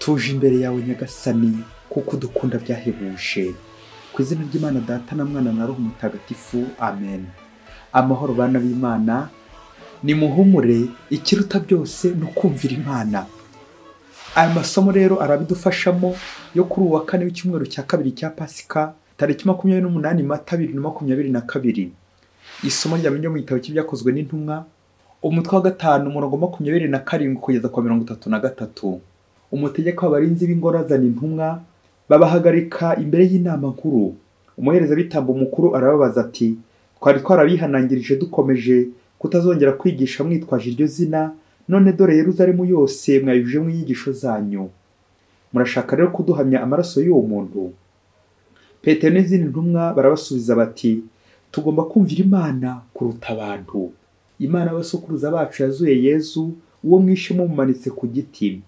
Tuje imbere yawe Nyagasani, kuko udukunda byahebuje. Ku izina ry'Imana Data na Mwana na Roho Mutagatifu, amen. Amahoro bana b'Imana, nimuhumure, ikiruta byose ni ukumvira Imana. Aya masomo rero arabidufashamo yo kuri uwa kane w'icyumweru cya kabiri cya Pasika, tariki 28 Mata 2022. Isomo rya mbere mu gitabo cy'Ibyakozwe n'Intumwa, umutwe wa 5 umurongo 27 kugeza kwa 33. Umutegeka w'abarinzi b'ingoro azana intumwa, babahagarika imbere y'inama nkuru. Umuherezabitambo mukuru arababaza ati: twari twarabihanangirije dukomeje kutazongera kwigisha mwitwaje iryo zina, none dore Yeruzalemu yose mwayujemo inyigisho zanyu. Murashaka rero kuduhamya amaraso y'uwo muntu? Petero n'izindi ntumwa barabasubiza bati: tugomba kumvira Imana kuruta abantu. Imana y'abasokuruza bacu yazuye Yezu, uwo mwishe mumumanitse ku giti.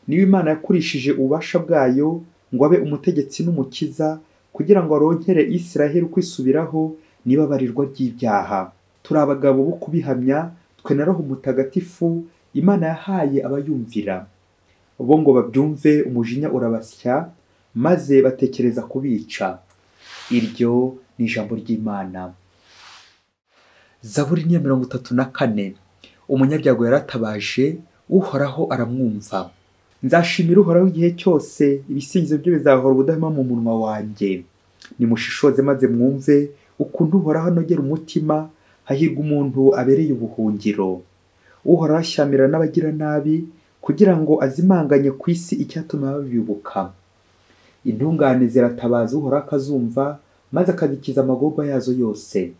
Niwe Imana yakurishije ububasha bwayo ngo abe umutegetsi n'umukiza, kugira ngo aronkere Isiraheli kwisubiraho n'ibabarirwa ry'ibyaha. Turi abagabo bo kubihamya, twe na Roho Mutagatifu Imana yahaye abayumvira. Bo ngo babyumve, umujinya urabasya, maze batekereza kubica. Iryo ni ijambo ry'Imana. Zaburi ni 34. Umunyabyago yaratabaje, Uhoraho aramwumva. Nzashimira Uhoraho igihe cyose, ibisingizo bye bizahora ubudahema mu munwa wanjye. Nimushishoze maze mwumve ukuntu Uhoraho anogera umutima, hahirwa umuntu abereye ubuhungiro. Uhoraho ashyamirana n'abagiranabi, kugira ngo azimanganye ku isi icyatuma babibuka. Intungane ziratabaza Uhoraho akazumva, maze akazikiza amagorwa yazo yose.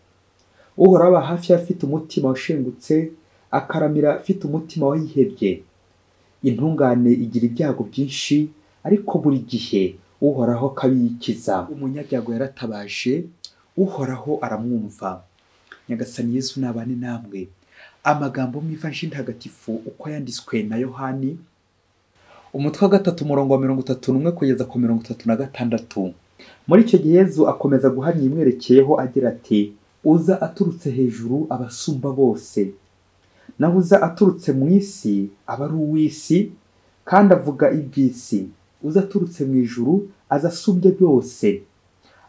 Uhoraho aba hafi y'abafite umutima washengutse, akaramira afite umutima wayihebye. Intungane igira ibyago byinshi, ariko buri gihe Uhoraho akabiyikiza. Umunyabyago yaratabaje, Uhoraho aramwumva. Nyagasani Yezu nabane namwe. Amagambo mu Ivanjiri ntagatifu uko yanditswe na Yohani, umutwe wa 3 umurongo wa 31 kugeza ku 36. Muri icyo gihe Yezu akomeza guhamya imwerekeyeho agira ati: uza aturutse hejuru abasumba bose, naho uza aturutse mu isi aba ari uw'isi, kandi avuga iby'isi. Uza aturutse mu ijuru aza asumbye byose,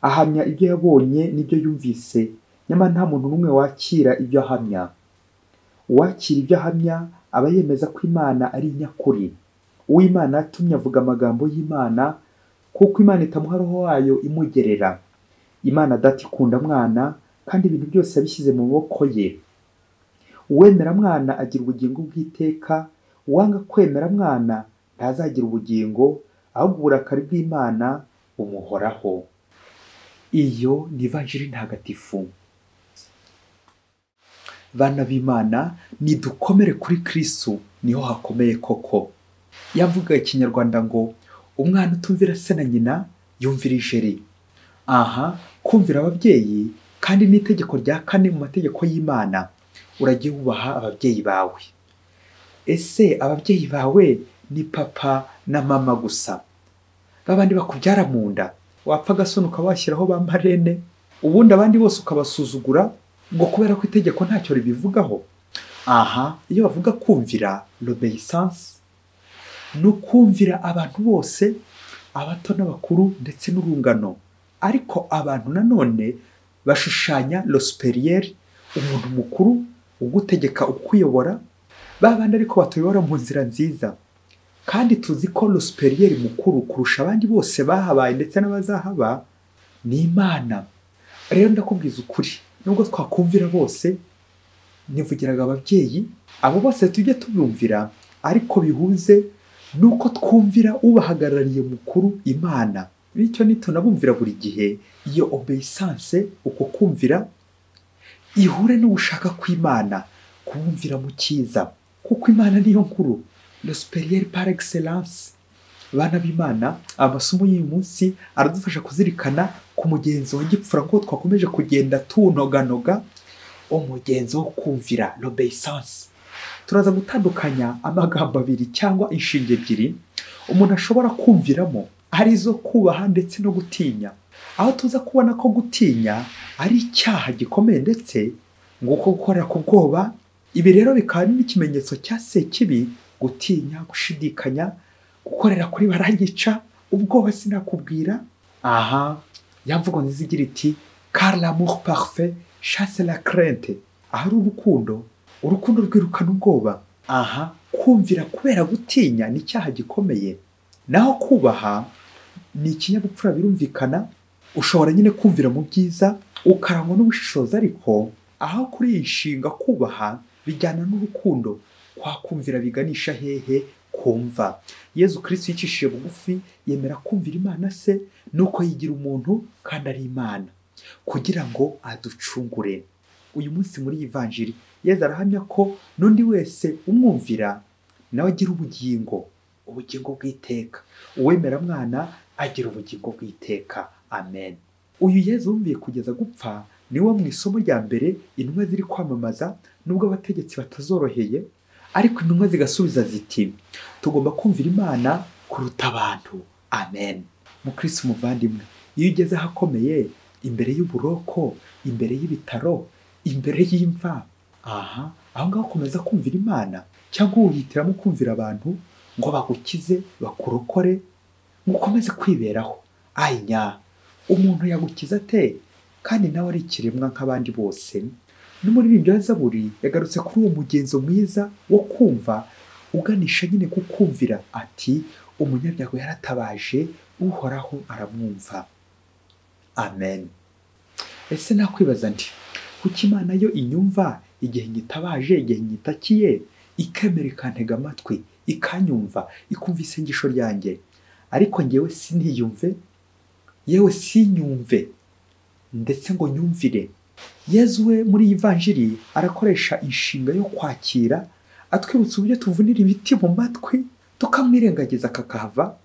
ahamya ibyo yabonye n'ibyo yumvise, nyamara nta muntu n'umwe wakira ibyo ahamya. Uwakira ibyo ahamya aba yemeza ko Imana ari nyakuri. Uw'Imana yatumye avuga amagambo y'Imana, kuko Imana itamuha Roho wayo imugerera. Imana Data ikunda Mwana, kandi ibintu byose yabishyize mu maboko ye. Uwemera Mwana agira ubugingo bw'iteka, uwanga kwemera Mwana ntazagira ubugingo, ahubwo uburakari bw'Imana bumuhoraho. Iyo ni Ivanjiri ntagatifu. Bana b'Imana, nidukomere kuri Kristu, niho hakomeye koko. Yavuga ikinyarwanda ngo umwana utumvira se na nyina yumvira ijeri. Aha, kumvira ababyeyi kandi ni itegeko rya 4 mu mategeko y'Imana. Uragiye wubaha ababyeyi bawe. Ese ababyeyi bawe ni papa na mama gusa? Babandi bakubyara mu nda, wapfa agasoni ukabashyiraho ba marene, ubundi abandi bose ukabasuzugura ngo kubera ko itegeko ntacyo ribivugaho. Aha, iyo bavuga kumvira, l'obéissance, ni ukumvira abantu bose, abato n'abakuru ndetse n'urungano. Ariko abantu nanone bashushanya le supérieur, umuntu mukuru ugutegeka ukuyobora, babandi ariko batuyobora mu nzira nziza. Kandi tuzi ko le supérieur mukuru kurusha abandi bose bahabaye ndetse n'abazahaba ni Imana. Rero ndakubwiza ukuri, nubwo twakumvira bose, nivugiraga ababyeyi, abo bose tujye tubumvira, ariko bihuze nuko twumvira ubahagarariye mukuru Imana. Bityo nitunabumvira buri gihe, iyo obéissance, uko kumvira, ihure n'ugushaka kw'Imana, kubumvira mu cyiza, kuko Imana niyo nkuru, le supérieur par excellence. Bana b'Imana, amasomo y'uyu munsi aradufasha kuzirikana ku mugenzo wa gipfura ko twakomeje kugenda tunoganoga umugenzo wo kumvira, l'obéissance. Turaza gutandukanya amagambo abiri cyangwa inshinge ebyiri umuntu ashobora kumviramo, arizo kubaha ndetse no gutinya. Aho tuza kubona ko gutinya ari icyaha gikomeye ndetse nguko gukorera ku bwoba. Ibi rero bikaba n'ikimenyetso cya sekibi, gutinya, gushidikanya, Gukorera kuri barangica, ubwoba sinakubwira. Aha ya mvugo nziza igira iti car l'amour parfait chasse la crainte. Ahari urukundo, urukundo rwirukana ubwoba. Aha kumvira kubera gutinya ni icyaha gikomeye. Naho kubaha ni ikinyabupfura, birumvikana. Ushobora nyine kumvira mu byiza ukarangwa n'ubushishozi, ariko aho kuri iyi nshinga kubaha bijyana n'urukundo. Kwa kumvira biganisha hehe? Kumva. Yezu Kristo yicishije bugufi, yemera kumvira Imana se, nuko yigira umuntu kandi ari Imana, kugira ngo aducungure. Uyu munsi muri Ivanjiri Yezu arahamya ko n'undi wese umwumvira nawe agira ubugingo, ubugingo bw'iteka. Uwemera mwana agira ubugingo bw'iteka. Amen. Uyu Yezu wumviye kugeza gupfa niwo mu isomo rya mbere intumwa ziri kwamamaza, nubwo abategetsi batazoroheye, ariko intumwa zigasubiza ziti tugomba kumvira Imana kuruta abantu. Amen. Mukristo muvandimwe, iyo ugeze ahakomeye, imbere y'uburoko, imbere y'ibitaro, imbere y'imva, aha aho ngaho ukomeza kumvira Imana, cyangwa uhitiramo kumvira abantu ngo bagukize, bakurokore, ngo ukomeze kwiberaho? Ayinya, umuntu yagukiza ate kandi nawe ari ikiremwa nk'abandi bose? N'umuririmbyi wa Zaburi yagarutse kuri uwo mugenzo mwiza wo kumva, uganisha nyine ku kumvira, ati umunyabyago yaratabaje, Uhoraho aramwumva. Amen. Ese nakwibaza nti kuki Imana yo inyumva igihe nyitabaje, igihe nyitakiye, ikemera ikantega amatwi, ikanyumva, ikumva isengesho ryanjye, ariko ngewe siniyumve, yewe sinyumve ndetse ngo nyumvire? Yezu we muri Ivanjiri arakoresha inshinga yo kwakira, atwibutsa uburyo tuvunira ibiti mu matwi tukamwirengagiza kakahava,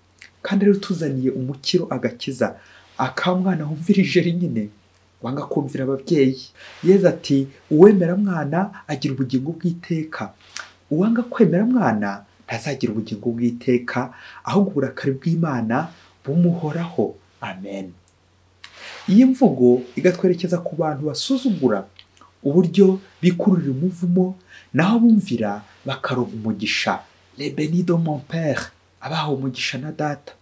kandi rero tuzaniye umukiro agakiza. Akamwana wumvirije nyine wanga kumvira ababyeyi. Yezu ati uwemera mwana agira ubugingo bw'iteka, uwanga kwemera mwana ntazagira ubugingo bw'iteka, ahubwo uburakari bw'Imana bumuhoraho. Amen. Iyi mvugo igatwerekeza ku bantu basuzugura uburyo bikururira umuvumo, naho bumvira bakaronka umugisha. Les bénis de mon père, abahawe umugisha na data.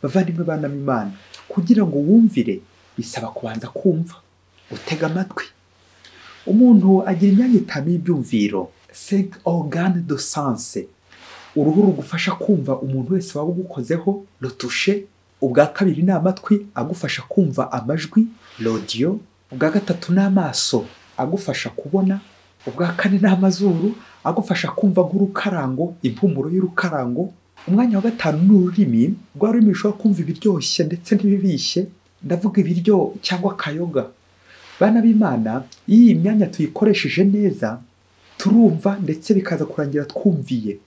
Bavandimwe bana b'Imana, kugira ngo wumvire bisaba kubanza kumva, utega amatwi. Umuntu agira imyanya itanu y'ibyumviro, 5 organes de sens. Uruhu rugufasha kumva umuntu wese waba ugukozeho, le toucher. Ubwa kabiri ni amatwi agufasha kumva amajwi, l'audio. Ubwa gatatu ni amaso agufasha kubona. Ubwa kane ni amazuru agufasha kumva nk'urukarango, impumuro y'urukarango. Umwanya wa gatanu ni ururimi, rwa rurimi rushobora kumva ibiryoshye ndetse n'ibibishye, ndavuga ibiryo cyangwa akayoga. Bana b'Imana, iyi myanya tuyikoresheje neza turumva ndetse bikaza kurangira twumviye.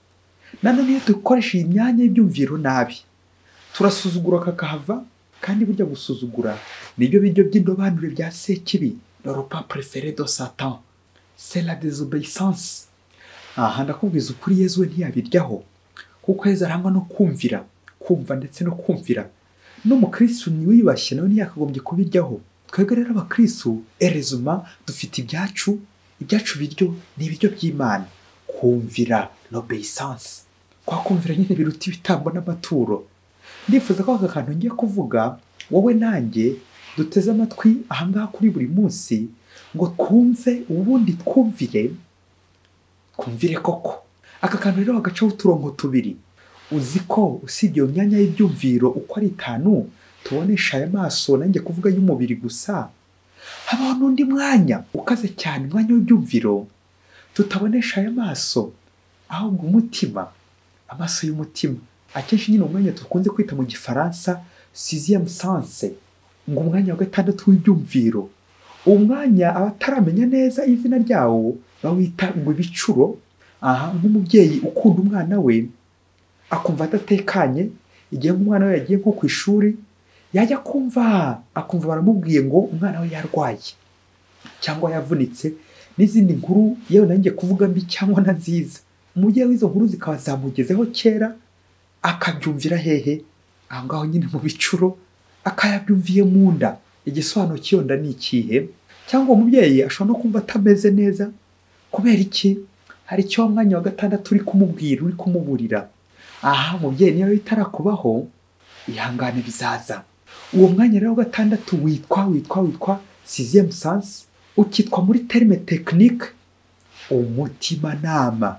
Nanone iyo dukoresha iyi myanya y'ibyumviro nabi, turasuzugura kakahava, kandi burya gusuzugura nibyo biryo by'indobanure bya Sekibi, le repas préféré de Satan, c'est la désobéissance. Aha ndakubwiza ukuri, Yezu we ntiyabiryaho, kuko Yezu arangwa no kumvira, kumva ndetse no kumvira. N'umukristo wiyubashye nawe ntiyakagombye kubiryaho. Twebwe rero abakristo erezuma dufite ibyacu, ibyacu biryo ni ibiryo by'Imana, kumvira, l'obéissance. Kwa kumvira nyine biruta ibitambo n'amaturo. Ndifuza ko aka kantu ngiye kuvuga wowe nanjye duteze amatwi ahangaha kuri buri munsi, ngo twumve ubundi twumvire, twumvire koko. Aka kantu rero bagacaho uturongo tubiri. Uzi ko usibye iyo myanya y'ibyumviro uko ari itanu tubonesha aya maso, nanjye kuvuga y'umubiri gusa, habaho n'undi mwanya ukaze cyane, umwanya w'ibyumviro tutabonesha aya maso, ahubwo umutima, amaso y'umutima. Akenshi nyine umwanya dukunze kwita mu Gifaransa sixième sens, ngo umwanya wa gatandatu w'ibyumviro. Umwanya abataramenya neza izina ryawo bawita ngo ibicuro. Aha nk'umubyeyi ukunda umwana we akumva adatekanye igihe umwana we yagiye nko ku ishuri, yajya kumva akumva baramubwiye ngo umwana we yarwaye cyangwa yavunitse, n'izindi nkuru yewe nanjye kuvuga mbi cyangwa na nziza. Umubyeyi w'izo nkuru zikaba zamugezeho kera, akabyumvira hehe? Aho ngaho nyine mu bicuro, akayabyumviye mu nda. Igisobanuro cy'iyo nda ni ikihe? Cyangwa umubyeyi ashobora no kumva atameze neza kubera iki? Hari icyo mwanya wa gatandatu uri kumubwira, uri kumuburira. Aha mubyeyi niyo bitarakubaho, ihangane bizaza. Uwo mwanya rero wa gatandatu witwa sixième sens, ukitwa muri terme technique umutimanama,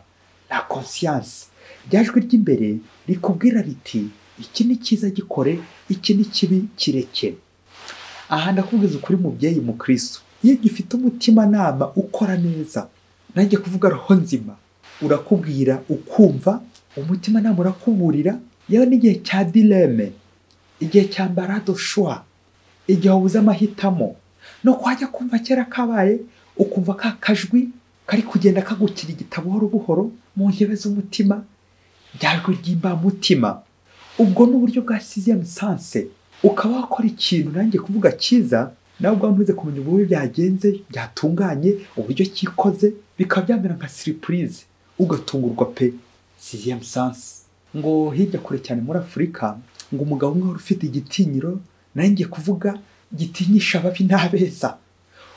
la conscience. Ryajwi ry'imbere rikubwira riti iki ni cyiza gikore, iki ni kibi kireke. Aha ndakubwiza ukuri mubyeyi mu Kristo, iyo gifite umutimanama ukora neza, nanjye kuvuga roho nzima, urakubwira ukumva, umutimanama urakuburira. Yewe n'igihe cya dilemme, igihe cya embarras de choix, igihe wabuze amahitamo, no kwajya kumva kera kabaye, ukumva ka kajwi kari kugenda kagukira igitabo buhoro buhoro mu ntebe z'umutima, ryajwi ry'imbamutima. Ubwo ni uburyo bwa sixième sens, ukaba wakora ikintu nanjye kuvuga cyiza, nawe ubwawe ntuze kumenya uburyo byagenze, byatunganye, uburyo kikoze, bikaba byamera nka surprise, ugatungurwa pe. Sixième sens. Ngo hirya kure cyane muri Afurika, ngo umugabo umwe wari ufite igitinyiro, nanjye kuvuga gitinyisha ababi n'abeza.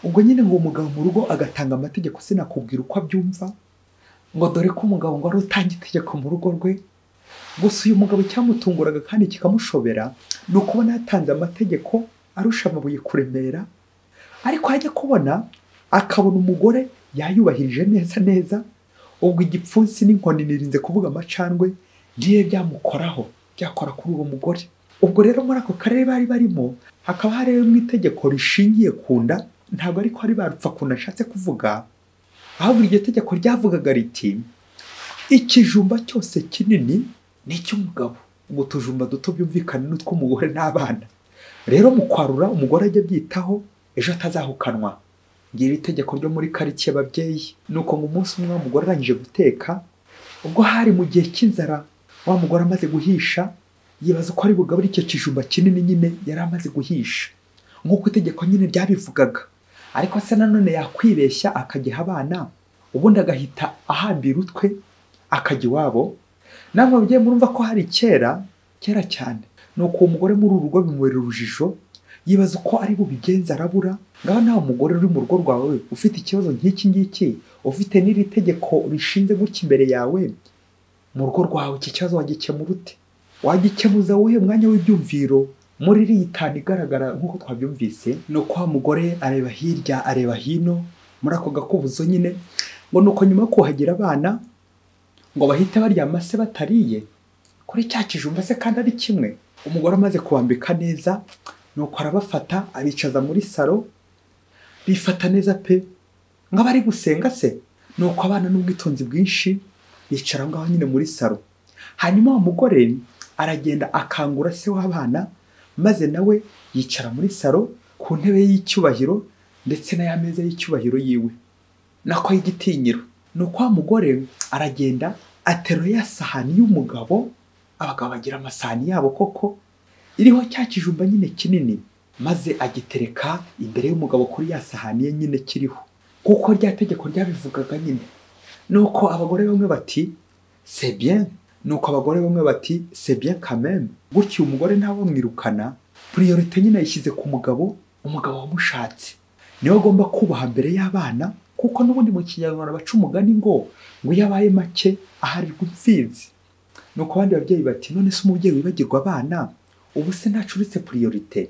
Ubwo nyine ngo umugabo mu rugo agatanga amategeko, sinakubwira uko abyumva, ngo dore ko umugabo ngo ari utanga itegeko mu rugo rwe. Gusa uyu mugabo cyamutunguraga kandi kikamushobera ni ukubona yatanze amategeko arusha amabuye kuremera, ariko ajya kubona akabona umugore yayubahirije neza neza. Ubwo igipfunsi n'inkoni, nirinze kuvuga amacandwe, ngiye byamukoraho, byakora kuri uwo mugore. Ubwo rero muri ako karere bari barimo hakaba hari mu itegeko rishingiye ku nda, ntabwo ariko ari barupfa ku nda ashatse kuvuga, ahubwo iryo tegeko ryavugaga riti ikijumba cyose kinini ni icy'umugabo, ngo utujumba duto byumvikane n'utw'umugore n'abana. Rero mu kwarura umugore ajya abyitaho ejo atazahukanwa. Ngira itegeko ryo muri karitsiye ababyeyi. Nuko ngo umunsi umwe wa mugore arangije guteka, ubwo hari mu gihe cy'inzara, wa mugore amaze guhisha, yibaza ko ari bugabure icyo kijumba kinini nyine yari amaze guhisha, nk'uko itegeko nyine ryabivugaga. Ariko se nanone yakwibeshya akagiha abana, ubundi agahita ahambira utwe akajya iwabo. Namwe babyeyi murumva ko hari kera kera cyane. Nuko uwo mugore muri uru rugo bimubera urujijo, yibaza uko ari bubigenza arabura. Ngaho nawe umugore uri mu rugo rwawe ufite ikibazo nk'iki ngiki, ufite n'iri tegeko rishinze gutya imbere yawe mu rugo rwawe, iki kibazo wagikemura ute? Wagikemuza wuhe mwanya w'ibyumviro muri iriya itanu igaragara nk'uko twabyumvise? Nuko wa mugore areba hirya areba hino muri ako gakubuzo nyine, ngo nuko nyuma yo kuhagira abana ngo bahite baryama se batariye kuri cya kijumba se kandi ari kimwe. Umugore amaze kubambika neza, nuko arabafata abicaza muri salo, bifata neza pe nk'abari gusenga se. Nuko abana n'ubwitonzi bwinshi bicara ngaho nyine muri salo. Hanyuma wa mugore aragenda akangura se w'abana, maze nawe yicara muri salo ku ntebe y'icyubahiro ndetse na ya meza y'icyubahiro yiwe, nako y'igitinyiro. Nuko wa mugore aragenda aterura ya sahani y'umugabo, abagabo bagira amasahani yabo koko, iriho cya kijumba nyine kinini, maze agitereka imbere y'umugabo kuri ya sahani ye nyine kiriho, kuko rya tegeko ryabivugaga nyine. Nuko abagore bamwe bati c'est bien, nuko abagore bamwe bati c'est bien quand même. Gutyo umugore ntawe mwirukana, priorité nyine yishyize ku mugabo, umugabo wamushatse niwe agomba kubaha mbere y'abana, kuko n'ubundi mu Kinyarwanda baca umugani ngo iyo abaye make aharirwa imfizi. Nuko abandi babyeyi bati none se umubyeyi wibagirwa abana, ubu se ntacuritse priorité,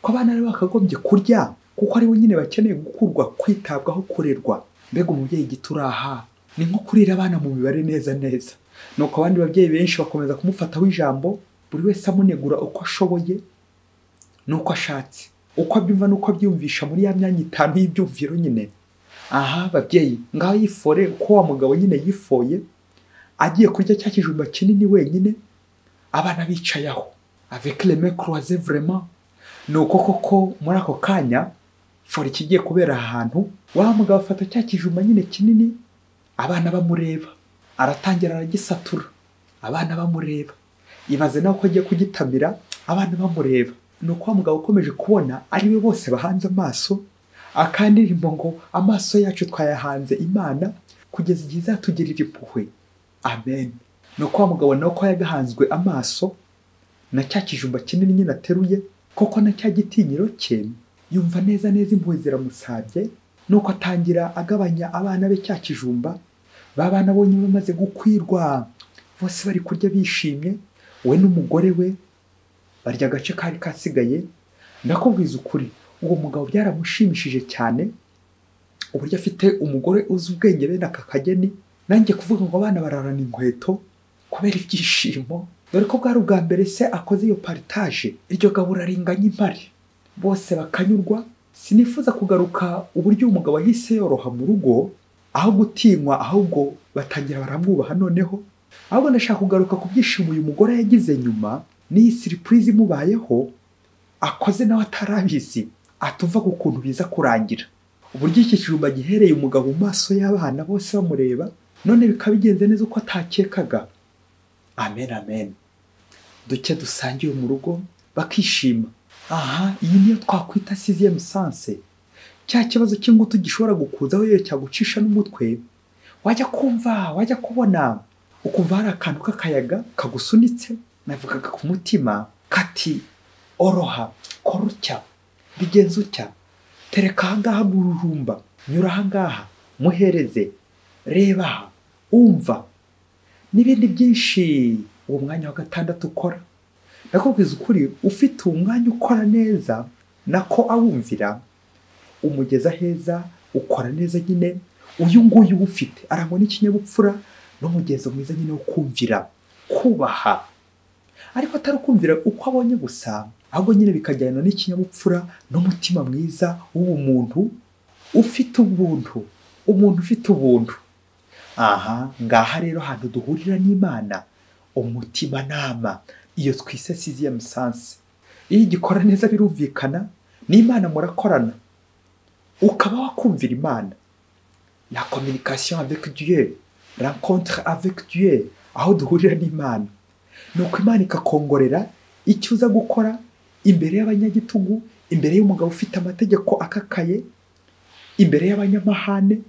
ko abana rero bakagombye kurya kuko ari bo nyine bakeneye gukurwa, kwitabwaho, kurerwa. Mbega umubyeyi gituraha ni nko kurira abana mu mibare neza neza. Nuko abandi babyeyi benshi bakomeza kumufataho ijambo, buri wese amunegura uko ashoboye nuko ashatse, uko abyumva nuko abyumvisha muri ya myanya itanu y'ibyumviro nyine. Aha babyeyi ngaho yifore uko wa mugabo nyine yifoye agiye kurya cya kijumba kinini wenyine, abana bicaye aho avec les mains croisées vraiment. Nuko koko muri ako kanya fore kigiye kubera ahantu, wa mugabo afata cya kijumba nyine kinini, abana bamureba, aratangira aragisatura, abana bamureba, ibaze nawe ko agiye kugitamira, abana bamureba. Nuko wa mugabo ukomeje kubona ari we bose bahanze amaso, akandirimbo ngo amaso yacu twayahanze Imana kugeza igihe izatugirira impuhwe, amen. Nuko wa mugabo nawe ko yagahanzwe amaso na cya kijumba kinini nyine ateruye, koko na cya gitinyiro cye, yumva neza neza impuhwe ziramusabye. Nuko atangira agabanya abana be cya kijumba, babana bonye bamaze gukwirwa, Bose bari kurya bishimye, we n'umugore we barya agace kari kasigaye. Ndakubwiza ukuri, uwo mugabo byaramushimishije cyane uburyo afite umugore uzi ubwenge bene aka kageni. Nanjye kuvuga ngo abana bararana inkweto kubera ibyishimo, dore ko bwari ubwa mbere se akoze iyo partage, iryo gabura ringanya impare, bose bakanyurwa. Sinifuza kugaruka uburyo umugabo yahise yoroha mu rugo, aho gutinywa ahubwo batangira baramwubaha noneho. Ahubwo ndashaka kugaruka ku byishimo uyu mugore yagize nyuma n'iyi surprise imubayeho akoze nawe atarabizi, atuva ku kuntu biza kurangira. Uburyo iki kijumba gihereye umugabo mu maso y'abana bose bamureba, none bikaba bigenze neza uko atakekaga. Amen, amen. Duke dusangiye mu rugo bakishima. Aha, iyi niyo twakwita sixième sens. Cya kibazo cy'ingutu gishobora gukuzaho iyo cyagucisha n'umutwe, wajya kumva, wajya kubona, ukumva hari akantu k'akayaga kagusunitse, navugaga ku mutima kati oroha, kora utya, bigenza utya, tereka ahangaha gururumba, nyura ahangaha, muhereze, reba aha, umva, n'ibindi byinshi. Uwo mwanya wa gatandatu ukora, ndakubwiza ukuri, ufite uwo mwanya ukora neza, nako awumvira, umugeza heza, ukora neza nyine. Uyu nguyu ufite arangwa n'ikinyabupfura n'umugenzo mwiza nyine wo kumvira, kubaha, ariko atari ukumvira uko abonye gusa, ahubwo nyine bikajyana n'ikinyabupfura n'umutima mwiza w'ubumuntu, ufite ubuntu, umuntu ufite ubuntu. Aha ngaha rero hantu duhurira n'Imana, umutimanama, iyo twise sixième sens. Iyo igikora neza birumvikana, n'Imana murakorana, ukaba wakumvira Imana. La communication avec Dieu, rencontre avec Dieu, aho duhurira n'Imana. Nuko Imana ikakongorera icyo uza gukora imbere y'abanyagitugu, imbere y'umugabo ufite amategeko akakaye, imbere y'abanyamahane,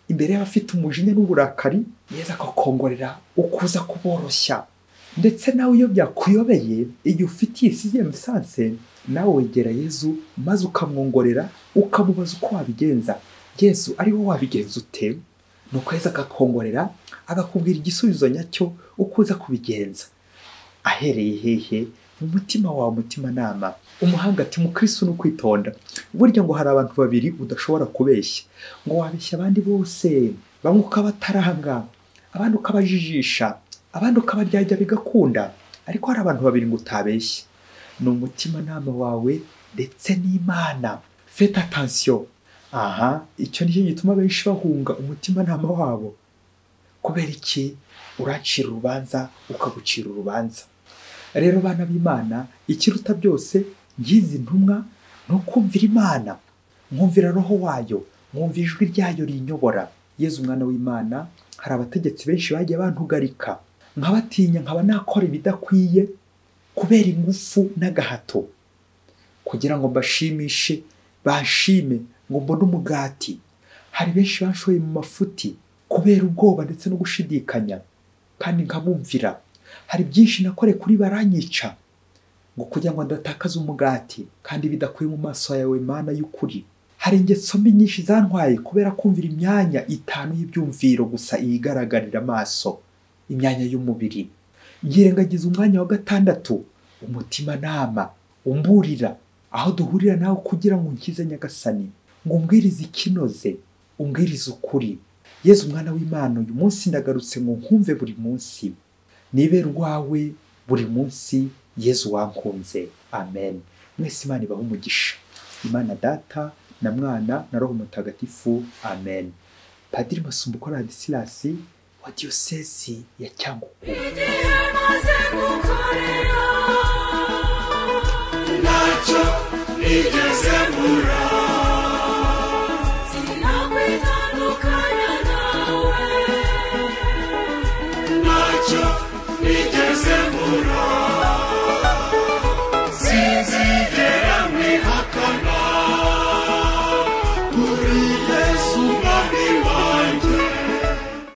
imbere y'abafite umujinya n'uburakari. Yezu akakongorera ukuza kuboroshya. Ndetse nawe iyo byakuyobeye, igihe ufitiye sixième sens, nawe wegera Yezu maze ukamwongorera, ukamubaza uko wabigenza. Yezu ari wowe wabigenza ute? Nuko Yezu akakongorera, agakubwira igisubizo nyacyo uko uza kubigenza. Ahereye hehe? Mu mutima wawe, umutimanama. Umuhanga ati mukristo ni ukwitonda. Burya ngo hari abantu babiri udashobora kubeshya, ngo wabeshya abandi bose, bamwe ukabataranga, abandi ukabajijisha, abandi ukabaryarya bigakunda, ariko hari abantu babiri ngo utabeshya, ni umutimanama wawe ndetse n'Imana. Faites attention. Aha, icyo nicyo gituma benshi bahunga umutimanama wabo. Kubera iki? Uracira urubanza ukagucira urubanza. Rero bana b'Imana, ikiruta byose ngizi ntumwa ni ukumvira Imana, nkumvira roho wayo, nkumvira ijwi ryayo rinyobora. Yezu umwana w'Imana, hari abategetsi benshi bagiye bantugarika, nkabatinya, nkaba nakora ibidakwiye kubera ingufu n'agahato, kugira ngo mbashimishe, bashime, ngo mbone umugati. Hari benshi bashoye mu mafuti kubera ubwoba ndetse no gushidikanya, kandi nkabumvira. Hari byinshi nakore kuri baranyica ngo kugira ngo ndatakaze umugati, kandi bidakwiye mu maso yawe Mana y'ukuri. Hari ingeso mbi nyinshi zantwaye kubera kumvira imyanya itanu y'ibyumviro gusa igaragarira amaso, imyanya y'umubiri. Ngirengagiza umwanya wa gatandatu, umutimanama umburira, aho duhurira nawe kugira ngo unkize Nyagasani, ngo umbwirize ikinoze, umbwirize ukuri. Yezu umwana w'Imana, uyu munsi ndagarutse ngo nkumve buri munsi, nibere urwawe buri munsi. Yezu wankunze. Amen. Mwese Imana ibahe umugisha. Imana Data na Mwana na Roho Mutagatifu. Amen. Padiri Masumbuko Ladislas wa Diyosezi ya Cyangugu. Ntacyo nigeze mbura.